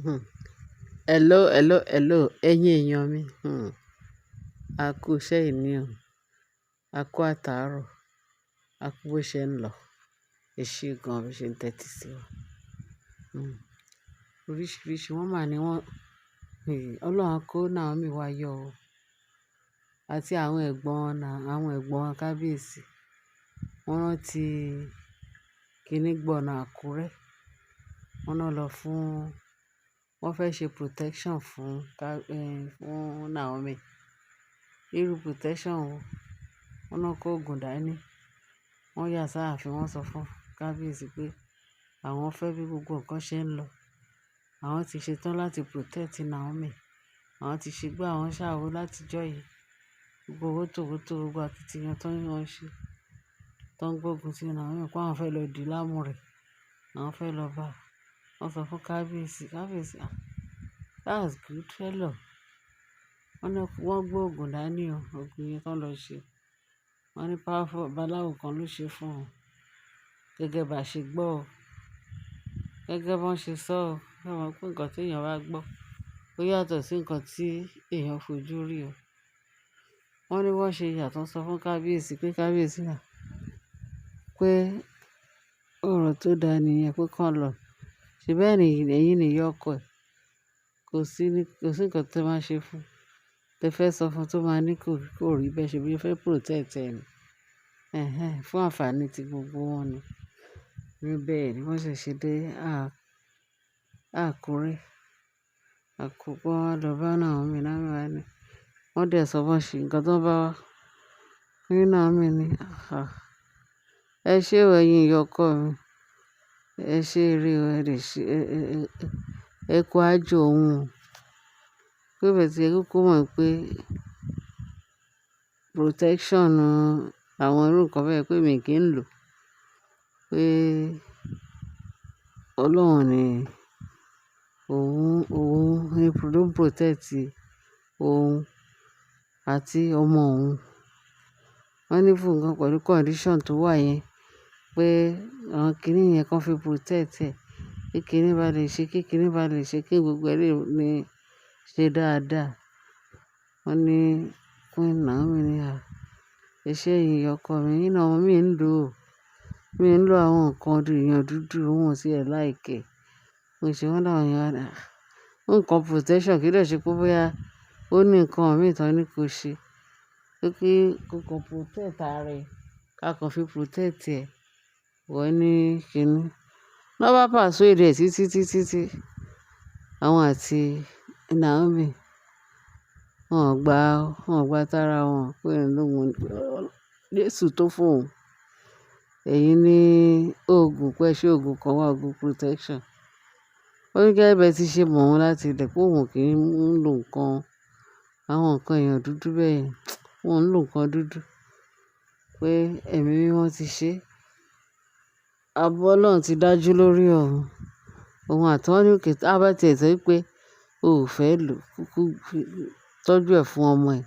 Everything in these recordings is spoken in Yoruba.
Hello, hello, hello, ẹ̀yin èèyàn mi. A kú iṣẹ́ ení o. A kú àtàárọ̀. A kú bó ṣe ń lọ. Ẹ ṣé gan bí ṣe ń tẹ́tí sí wa. Hmm. Oríṣiríṣi wọ́n máa ní wọ́n. Ọlọ́run á kó Naomi wá yọ o. Àti àwọn ẹ̀gbọ́n, àwọn ẹ̀gbọ́n kábíyèsí. Wọ́n rántí kíní gbọ̀nà Àkúrẹ́. Wọ́n náà lọ fún, wọ́n fẹ́ ṣe protection fún fún Naomi. Irú protection wo? Wọ́n náà kó ògùn dání. Wọ́n yà sáàfin, wọ́n sọ fún kábíyèsí pé àwọn fẹ́ bí gbogbo nǹkan ṣe ń lọ. Àwọn ti ṣetán láti protect Naomi. Àwọn ti ṣe gbá àwọn ṣàwo láti ọjọ́ yìí. Gbogbo wótòwótò, gbogbo akitiyan tó ń wọ́n ṣe, tó ń gbógun ti Naomi pé àwọn fẹ́ lọ di lámùrè. Àwọn fẹ́ lọ bá. Wọ́n sọ fún kábíyèsí, kábíyèsí, "Ah, that's good fellow." Wọ́n ní wọ́n gbé ògùn dání o, ògùn yẹn tó ń lọ ṣe. Wọ́n ní powerful babaláwo kan ló ṣe fún wọn. Gẹ́gẹ́ bá ṣe gbọ́ o. Gẹ́gẹ́ bí wọ́n ṣe sọ o. Ṣé o mọ̀ pé nǹkan tí èèyàn bá gbọ́ ó yàtọ̀ sí nǹkan tí èèyàn fojú rí o. Wọ́n ní wọ́n ṣe ìyà tó ń sọ fún kábíyèsí pé kábíyèsí náà pé ọ̀rọ̀ tó dáa nìyẹn pé kí wọ́n lọ. Ṣé bẹ́ẹ̀ ni ẹ̀yin ni ìyá ọkọ ẹ̀. Kò sí ní, kò sí nǹkan tí ẹ máa ṣe fún. Tẹ fẹ́ sọ fún tó máa ní kò, kò rí bẹ́ẹ̀ ṣe bí ó fẹ́ protect ẹ ni. Ẹ̀hẹn, fún ànfàní tí gbogbo wọn ni. Ní bẹ́ẹ̀ ni wọ́n ṣe ṣe dé Àkúrẹ́. Àkókò wọn lọ bá Naomi, Naomi wá ní. Wọ́n dẹ̀ sọ bọ́n ṣe nǹkan tó bá wá. Ní Naomi ní, "Àh! Ẹ ṣé o ẹ̀yin ìyá ọkọ mi. Ẹ ṣé eré o, ẹ lè ṣe, ẹ kú àjò òun o." Pé bẹ́ẹ̀ tí ẹ kúkú mọ̀ pé protection àwọn irú nǹkan bẹ́ẹ̀ pé mi kì í lò. Pé Ọlọ́run ni òun, òun ní ló ń protect òun àti ọmọ òun. Wọ́n ní fún nǹkan pẹ̀lú condition tó wà yẹn pé àwọn kíní yẹn kan fi protect ẹ̀. Kí kíní bá lè ṣe, kí kíní bá lè ṣe, kí gbogbo ẹ lè ní ṣe dáadáa. Wọ́n ní Queen Naomi ní, "À, ẹ ṣé ẹ̀yin ìyá ọkọ mi, ẹ̀yin náà mi ń lò ó. Mi ń lò àwọn nǹkan èèyàn dúdú, òun ò sì ẹ̀ like ẹ̀." Mo ṣe wọ́n láwọn èèyàn wá ní, "Ah, nǹkan protection kì í dẹ̀ ṣe pé bóyá ó ní nǹkan mìíràn tí wọ́n ní kó ṣe. Pé kí kó kan protect ara ẹ, ká kan fi protect ẹ." Wọ́n ní kíní. Wọ́n bá persuade ẹ̀ títí, títí, tí àwọn àti Naomi wọ́n ò gbà, wọ́n ò gbà tara wọn pé òun Jésù tó fún òun. Ẹ̀yin ní òògùn pé ṣé òògùn kan wà, òògùn protection. Ó ní gẹ́gẹ́ bí ẹ ti ṣe mọ̀ wọ́n láti ilẹ̀ pé òun kì í ń lò nǹkan, àwọn nǹkan èèyàn dúdú bẹ́ẹ̀ yẹn. Wọ́n ń lò nǹkan dúdú. Pé ẹ̀mí mímọ́ ti ṣe. Ààbò Ọlọ́run ti dájú lórí òun. Òun àti wọ́n ní okay tí a bá ti ẹ̀ sọ wípé o ò fẹ́ lò, kúkú tọ́jú ẹ̀ fún ọmọ ẹ.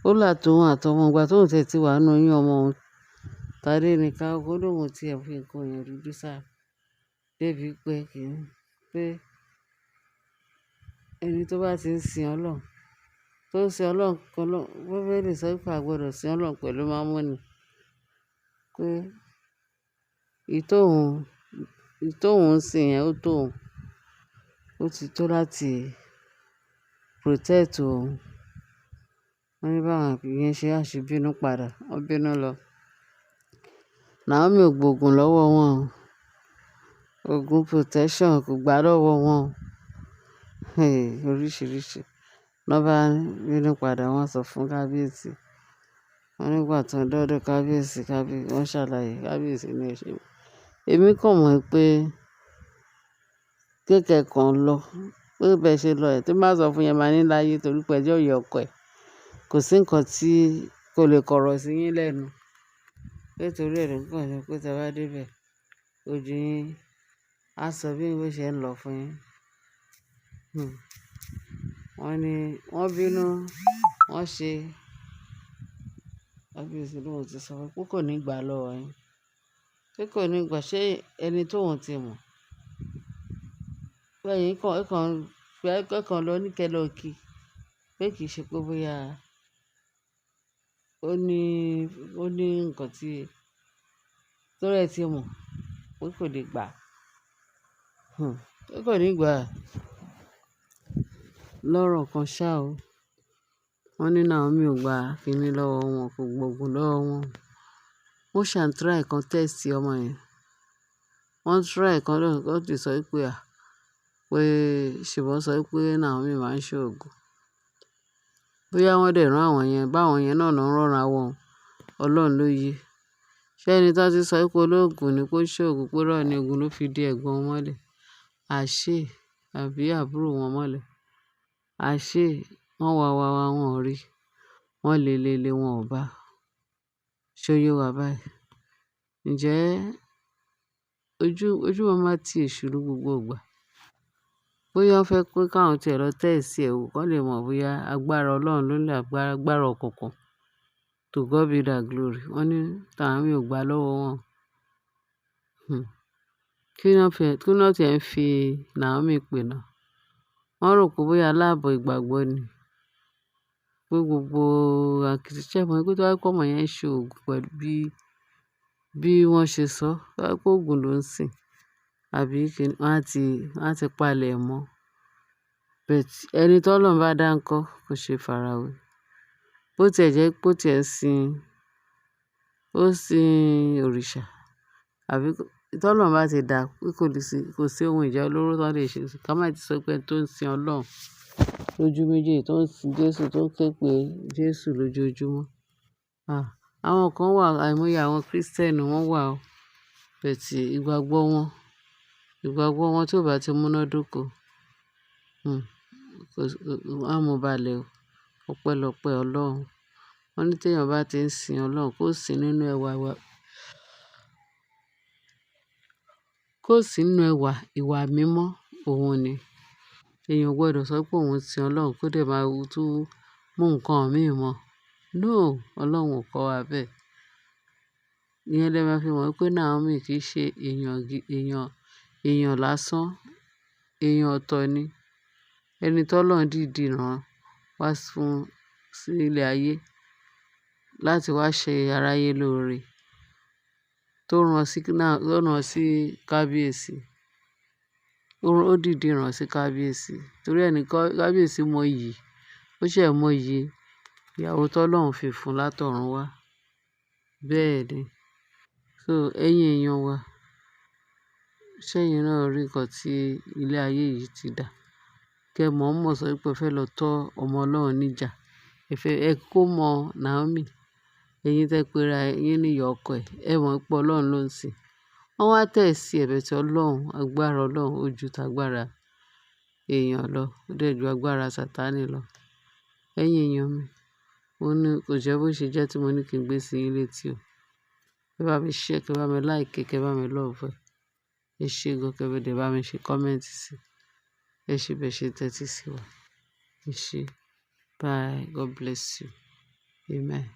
Ó là tó òun àti ọmọ ìgbà tó ń tẹ̀ tí wà nínú oyún ọmọ òun. Tádé ní ká ó lóun tí ẹ fi nǹkan èèyàn dúdú sára. Débi pé kí n pé ẹni tó bá ti ń sin Ọlọ́run, tó ń sin Ọlọ́run kan lọ́, Bíbélì sọ wípé a gbọdọ̀ sin Ọlọ́run pẹ̀lú mámọ́nì. Pé ìyí tó òun ń sin yẹn ó tó òun. Ó ti tó láti protect òun. Wọ́n ní báwọn ìyẹn ṣe á ṣe bínú padà. Wọ́n bínú lọ. Naomi ò gbógun lọ́wọ́ wọn o. Ògùn protection kò gbà lọ́wọ́ wọn o. Hey, oríṣiríṣi. Lọ́ bá bínú padà, wọ́n sọ fún kábíyèsí. Wọ́n nígbà tí wọ́n dọ́dọ̀ kábíyèsí, kábíyèsí, wọ́n ṣàlàyé kábíyèsí ní ẹ̀ṣẹ̀. Èmi kàn mọ̀ pé kéékèè kan lọ. Pé bẹ́ẹ̀ ṣe lọ ẹ̀ tí màá sọ fún yẹn máa ní láyé torí pé ẹjọ́ ìyá ọkọ ẹ̀. Kò sí nǹkan tí kò lè kọ̀rọ̀ sí yín lẹ́nu. Nítorí ẹ̀ nìkan ṣe pé tí ẹ bá dé ibẹ̀, ojú yín á sọ bí ó ṣe ń lọ fún yín. Wọ́n ní wọ́n bínú, wọ́n ṣe. Kábíyèsí lóhùn ti sọ pé kò ní gbà lọ́wọ́ yín. Pé kò ní gbà ṣé ẹni tó òun ti mọ̀. Pé Ẹ̀yin kan, ẹ kàn, ẹ kàn lọ ní kẹ́ lọ kí. Pé kì í ṣe pé bóyá ó ní nǹkan tí torí ẹ ti mọ̀ pé kò lè gbà. Pé kò ní gbà. Lọ́rọ̀ kan ṣá o. Wọ́n ní Naomi ò gba kíní lọ́wọ́ wọn, kò gbógun lọ́wọ́ wọn. Wọ́n ṣà ń try kan test ọmọ yẹn. Wọ́n try kan lọ́nà kan tí sọ wípé à, pé ṣùgbọ́n sọ wípé Naomi máa ń ṣe ògùn. Bóyá wọ́n dẹ̀ rán àwọn yẹn, bá àwọn yẹn náà ló ń ránra wọn. Ọlọ́run ló yé. Ṣé ẹni tí wọ́n ti sọ wípé olóògùn ni kó ṣe ògùn, pé irọ́ ni ògùn ló fi di ẹ̀gbọ́n wọn mọ́lẹ̀. Àṣé àbí àbúrò wọn mọ́lẹ̀. Àṣé wọ́n wá wá wá wọ́n ò rí. Wọ́n lé lé lé wọn ò bá. Ṣé ó yé wa báyìí? Ǹjẹ́ ojú wọn máa ti èṣù ní gbogbo ìgbà? Bóyá wọ́n fẹ́ pé káwọn tí ẹ lọ test ẹ̀ wò, kí wọ́n lè mọ̀ bóyá agbára Ọlọ́run ló ní agbára, agbára òkùnkùn. To God be the glory. Wọ́n ní Naomi ò gbà lọ́wọ́ wọn. Kí ni wọ́n fi, kí ni wọ́n tí ẹ̀ ń fi Naomi pè náà? Wọ́n rò pé bóyá aláàbọ̀ ìgbàgbọ́ ni. Pé gbogbo àkìtì ṣẹ́ mọ̀ pé tó bá jẹ́ pé ọmọ yẹn ń ṣe ògùn pẹ̀lú bí wọ́n ṣe sọ, tó bá jẹ́ pé ògùn ló ń sìn àbí kí ni, wọ́n á ti palẹ̀ mọ́. But ẹni tí Ọlọ́run bá dá ńkọ́ kò ṣe farawé. Bó tí ẹ jẹ́ pé ó ti ẹ̀ sin, ó sin òrìṣà àbí tí Ọlọ́run bá ti dá pé kò lè sí, kò sí ohun ìjà olóró tó lè ṣe sí. Ká má tí sọ pé ẹni tó ń sin Ọlọ́run lójú méjèèjì, tó ń sin Jésù, tó ń ké pe Jésù lójoojúmọ́. Ah! Àwọn kan wà, àìmọye àwọn Kristẹni wọ́n wà o. But ìgbàgbọ́ wọn tí ò bá ti múná dóko, kò sí, wọ́n á mú balẹ̀ o. Ọpẹ́lọpẹ́ Ọlọ́run. Wọ́n ní tí èèyàn bá ti ń sin Ọlọ́run, kó sìn nínú ẹwà wa, kó sìn nínú ẹwà ìwà mímọ́, òun ni. Èèyàn ò gbọdọ̀ sọ pé òun ń sin Ọlọ́run kó dẹ̀ máa tún mú nǹkan mí mọ́. No, Ọlọ́run ò kọ́ wa bẹ́ẹ̀. Ìyẹn lẹ máa fi mọ̀ pé Naomi kì í ṣe èèyàn, èèyàn, èèyàn lásán, èèyàn ọ̀tọ̀ ni. Ẹni tí Ọlọ́run dìdì rán wá fún sí ilẹ̀ ayé láti wá ṣe aráyé lóore, tó rán sí náà, tó rán sí kábíyèsí. Ó dìdì rán sí kábíyèsí. Torí ẹni kábíyèsí mọ iyì, ó ṣẹ̀ mọ iyì ìyàwó tí Ọlọ́run fi fún látọ̀run wá. Bẹ́ẹ̀ ni. So ẹ̀yin èèyàn wa, ṣé ẹ̀yin náà rí nǹkan tí ilé ayé yìí ti dà? Kẹ́ mọ̀ mọ̀ sọ wípé ẹ fẹ́ lọ tọ́ ọmọ Ọlọ́run níjà. Ẹ fẹ́, ẹ kó mọ Naomi. Ẹ̀yin tẹ́ pé ra yín ní ìyá ọkọ ẹ̀. Ẹ mọ̀ pé Ọlọ́run ló ń sìn. Wọ́n wá tẹ̀ sí ẹ̀bẹ̀ tí Ọlọ́run, agbára Ọlọ́run ó ju tàgbára èèyàn lọ. Ó dẹ̀ ju agbára Sataní lọ. Ẹ̀yin èèyàn mi, ó ní kò jẹ́ bó ṣe jẹ́ tí mo ní kí n gbé sí yín létí o. Ẹ bá mi share, kí ẹ bá mi like, kí ẹ bá mi love ẹ. Ẹ ṣé gan, kí ẹ dẹ̀ bá mi ṣe comment sí. Ẹ ṣé bẹ́ẹ̀ ṣe tẹ́tí sí wa. Ẹ ṣé. Bye. God bless you. Amen.